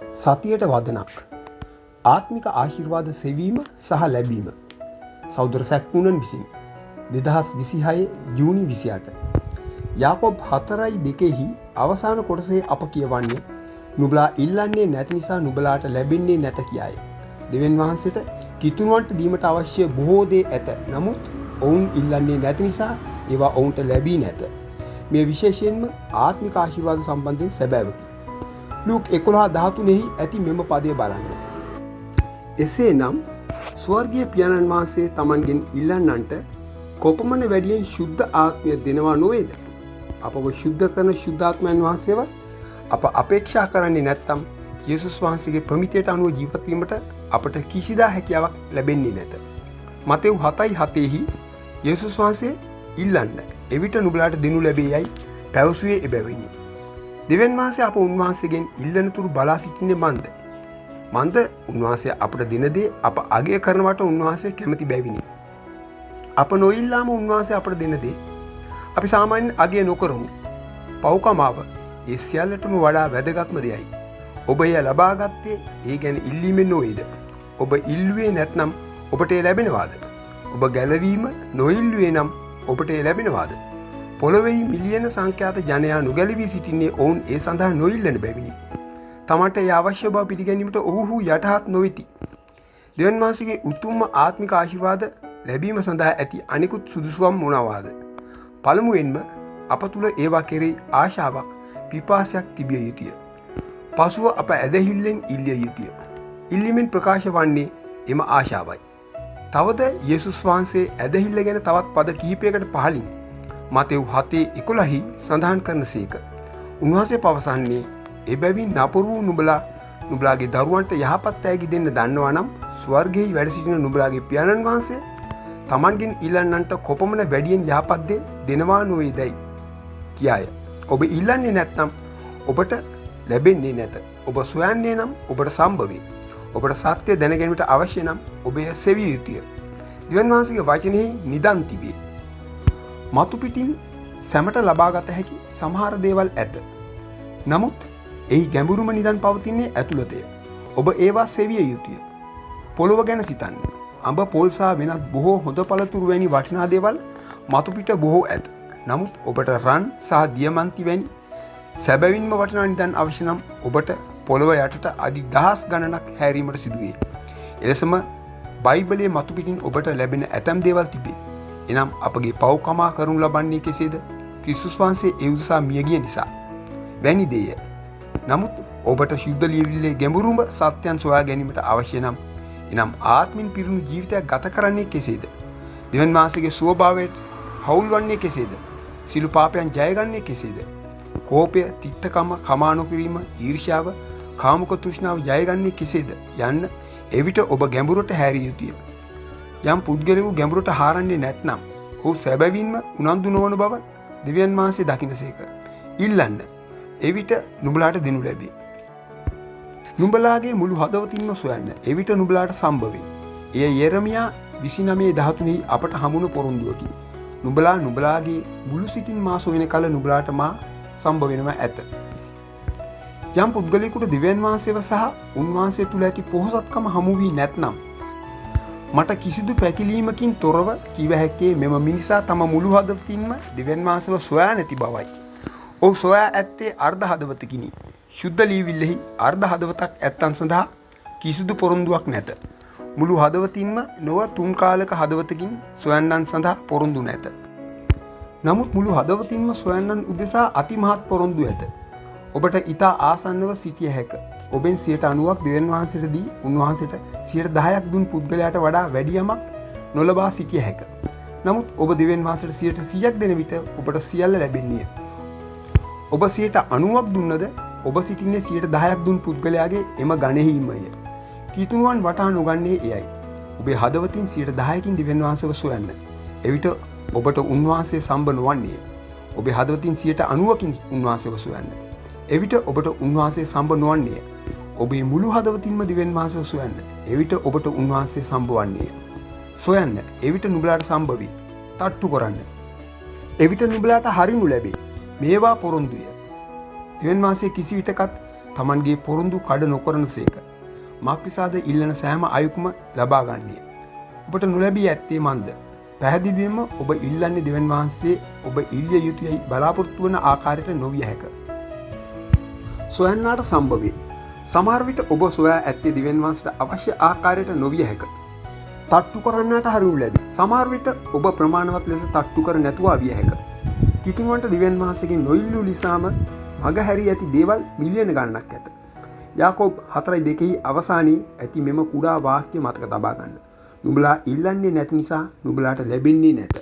සතියට වදනක්. ආත්මික ආශිර්වාද සෙවීම සහ ලැබීම. සහෝදර සැක්මුනන් විසින් 2026 ජූනි 28. යාකොබ් 4:2 අවසාන කොටසේ අප කියවන්නේ නුඹලා ඉල්ලන්නේ නැති නිසා නුඹලාට ලැබෙන්නේ නැත කියාය. දෙවියන් වහන්සේට කිතුනුවන්ට දීමට අවශ්‍ය බොහෝ දේ ඇත. නමුත් ඔවුන් ඉල්ලන්නේ නැති නිසා ඒවා ඔවුන්ට ලැබී නැත. මේ විශේෂයෙන්ම ආත්මික ආශිර්වාද සම්බන්ධයෙන් සැබෑවකි. ලූක් 11:13 ඇති මෙම පදය බලන්න. එසේනම් ස්වර්ගීය පියාණන් වහන්සේ තමන්ගෙන් ඉල්ලන්නන්ට කොපමණ වැඩියෙන් ශුද්ධ ආත්මය දෙනවා නොවේද? අපව ශුද්ධ කරන ශුද්ධාත්මයන් වහන්සේව අප අපේක්ෂා කරන්නේ නැත්නම් යේසුස් වහන්සේගේ ප්‍රමිතියට අනුව ජීවත් වීමට අපට කිසිදා හැකියාවක් ලැබෙන්නේ නැත. මතෙව් 7:7 යේසුස් වහන්සේ ඉල්ලන්න, එවිට නුඹලාට දෙනු ලැබේ යයි පැවසුවේ එබැවිනි. දෙවියන් වහන්සේ අප උන්වහන්සේගෙන් ඉල්ලන තුරු බලා සිටින්නේ මන්ද? මන්ද උන්වහන්සේ අපට දෙන දේ අප අගය කරනවට උන්වහන්සේ කැමති බැවිනි. අප නොඉල්ලාම උන්වහන්සේ අපට දෙන දේ අපි සාමාන්‍යයෙන් අගය නොකරමු. පව්කමාව ඒ සියල්ලටම වඩා වැදගත්ම දෙයයි. ඔබ එය ලබාගත්තේ ඒ ගැන ඉල්ලීමෙන් නොවේද? ඔබ ඉල්ලුවේ නැත්නම් ඔබට එය ලැබෙනවාද? ඔබ ගැලවීම නොඉල්ලුවේ නම් ඔබට එය ලැබෙනවාද? පොළොවෙහි මිලියන සංඛ්‍යාත ජනයා නොගැලවී සිටින්නේ ඔවුන් ඒ සඳහා නොඉල්ලන බැවිනි. තමන්ට එය අවශ්‍ය බව පිළිගැනීමට ඔවුහු යටහත් නොවෙති. දෙවියන් වහන්සේගේ උතුම්ම ආත්මික ආශිර්වාද ලැබීම සඳහා ඇති අනිකුත් සුදුසුකම් මොනවාද? පළමුවෙන්ම අප තුළ ඒවා කෙරෙහි ආශාවක්, පිපාසයක් තිබිය යුතුය. පසුව අප ඇදහිල්ලෙන් ඉල්ලිය යුතුය. ඉල්ලීමෙන් ප්‍රකාශ වන්නේ එම ආශාවයි. තවද යේසුස් වහන්සේ ඇදහිල්ල ගැන තවත් පද කිහිපයකට පහළින් මතෙව් 7:11 සඳහන් කරන සේක. උන්වහන්සේ පවසන්නේ එබැවින් නපුරු වූ නුඹලා නුඹලාගේ දරුවන්ට යහපත් තෑගි දෙන්න දන්නවා නම් ස්වර්ගයේ වැඩ සිටින නුඹලාගේ පියාණන් වහන්සේ තමන්ගෙන් ඉල්ලන්නන්ට කොපමණ වැඩියෙන් යහපත් දේ දෙනවා නොවේදයි කියාය. ඔබ ඉල්ලන්නේ නැත්නම් ඔබට ලැබෙන්නේ නැත. ඔබ සොයන්නේ නම් ඔබට සම්භ වේ. ඔබට සත්‍ය දැනගැනීමට අවශ්‍ය නම් ඔබ එය සෙවිය යුතුය. දෙවියන් වහන්සේගේ වචනයෙහි නිදන් තිබේ. මතු පිටින් සැමට ලබාගත හැකි සමහර දේවල් ඇත. නමුත් එහි ගැඹුරුම නිදන් පවතින්නේ ඇතුළතය. ඔබ ඒවා සෙවිය යුතුය. පොළොව ගැන සිතන්න. අඹ පොල් සහ වෙනත් බොහෝ හොඳ පළතුරු වැනි වටිනා දේවල් මතු පිට බොහෝ ඇත. නමුත් ඔබට රන් සහ දියමන්ති වැනි සැබවින්ම වටිනා නිදන් අවශ්‍ය නම් ඔබට පොළොව යටට අඩි දහස් ගණනක් හැරීමට සිදුවේ. එලෙසම බයිබලයේ මතු පිටින් ඔබට ලැබෙන ඇතැම් දේවල් තිබේ. එනම් අපගේ පව් කමා කරනු ලබන්නේ කෙසේද? ක්‍රිස්තුස් වහන්සේ ඒ උදෙසා මියගිය නිසා වැනි දේය. නමුත් ඔබට ශුද්ධ ලියවිල්ලේ ගැඹුරුම සත්‍යයන් සොයා ගැනීමට අවශ්‍ය නම් එනම් ආත්මින් පිරුණු ජීවිතයක් ගත කරන්නේ කෙසේද? දෙවියන් වහන්සේගේ ස්වභාවයට හවුල් වන්නේ කෙසේද? සියලු පාපයන් ජයගන්නේ කෙසේද? කෝපය, තිත්තකම, කමා නොකිරීම, ඊර්ෂ්‍යාව, කාමුක තෘෂ්ණාව ජයගන්නේ කෙසේද යන්න එවිට ඔබ ගැඹුරට හැරිය යුතුය. යම් පුද්ගලයෙකු ගැඹුරට හාරන්නේ නැත්නම් ඔහු සැබවින්ම උනන්දු නොවන බව දෙවියන් වහන්සේ දකිනසේක. ඉල්ලන්න. එවිට නුඹලාට දෙනු ලැබේ. නුඹලාගේ මුළු හදවතින්ම සොයන්න. එවිට නුඹලාට සම්භ වේ. එය යෙරමියා 29:13 අපට හමුවන පොරොන්දුවකි. නුඹලා නුඹලාගේ මුළු සිතින් මා සොයන කල නුඹලාට මා සම්භ වෙනවා ඇත. යම් පුද්ගලයෙකුට දෙවියන් වහන්සේව සහ උන්වහන්සේ තුළ ඇති පොහොසත්කම හමු වී නැත්නම් මට කිසිදු පැකිලීමකින් තොරව කිව හැක්කේ මෙම මිනිසා තම මුළු හදවතින්ම දෙවියන් වහන්සේව සොයා නැති බවයි. ඔහු සොයා ඇත්තේ අර්ධ හදවතකිනි. ශුද්ධ ලියවිල්ලෙහි අර්ධ හදවතක් ඇත්තන් සඳහා කිසිදු පොරොන්දුවක් නැත. මුළු හදවතින්ම නොව තුන් කාලක හදවතකින් සොයන්නන් සඳහා පොරොන්දු නැත. නමුත් මුළු හදවතින්ම සොයන්නන් උදෙසා අතිමහත් පොරොන්දු ඇත. ඔබට ඉතා ආසන්නව සිටිය හැක. ඔබෙන් 90% දෙවියන් වහන්සේට දී උන්වහන්සේට 10% දුන් පුද්ගලයාට වඩා වැඩි යමක් නොලබා සිටිය හැක. නමුත් ඔබ දෙවියන් වහන්සේට 100% දෙන විට ඔබට සියල්ල ලැබෙන්නේය. ඔබ 90% දුන්නද ඔබ සිටින්නේ 10% දුන් පුද්ගලයාගේ එම ගණෙහිමය. කිතුනුවන් වටහා නොගන්නේ එයයි. ඔබේ හදවතින් 10%කින් දෙවියන් වහන්සේව සොයන්න. එවිට ඔබට උන්වහන්සේ සම්බ නොවන්නේය. ඔබේ හදවතින් 90%කින් උන්වහන්සේව සොයන්න. එවිට ඔබට උන්වහන්සේ සම්බ නොවන්නේය. ඔබේ මුළු හදවතින්ම දෙවියන් වහන්සේව සොයන්න. එවිට ඔබට උන්වහන්සේ සම්බ වන්නේය. සොයන්න. එවිට නුඹලාට සම්බ වේ. තට්ටු කරන්න. එවිට නුඹලාට හරිනු ලැබේ. මේවා පොරොන්දුය. දෙවියන් වහන්සේ කිසි විටකත් තමන්ගේ පොරොන්දු කඩ නොකරන සේක. මක්නිසාද ඉල්ලන සෑම අයෙකුම ලබා ගන්නේ. ඔබට නොලැබී ඇත්තේ මන්ද? පැහැදිලිවම ඔබ ඉල්ලන්නේ දෙවියන් වහන්සේ ඔබ ඉල්ලිය යුතුයයි බලාපොරොත්තු වන ආකාරයට නොවිය හැක. සොයන්නාට සම්භව වේ. සමහර විට ඔබ සොයා ඇත්තේ දෙවියන් වහන්සේට අවශ්‍ය ආකාරයට නොවිය හැක. තට්ටු කරන්නාට හරිනු ලැබේ. සමහර විට ඔබ ප්‍රමාණවත් ලෙස තට්ටු කර නැතුව විය හැක. කිතුනුවන්ට දෙවියන් වහන්සේගෙන් නොඉල්ලූ නිසාම මග හැරී ඇති දේවල් මිලියන ගණනක් ඇත. යාකෝබ් 4:2 අවසානයේ ඇති මෙම කුඩා වාක්‍ය මතක තබා ගන්න. නුඹලා ඉල්ලන්නේ නැති නිසා නුඹලාට ලැබෙන්නේ නැත.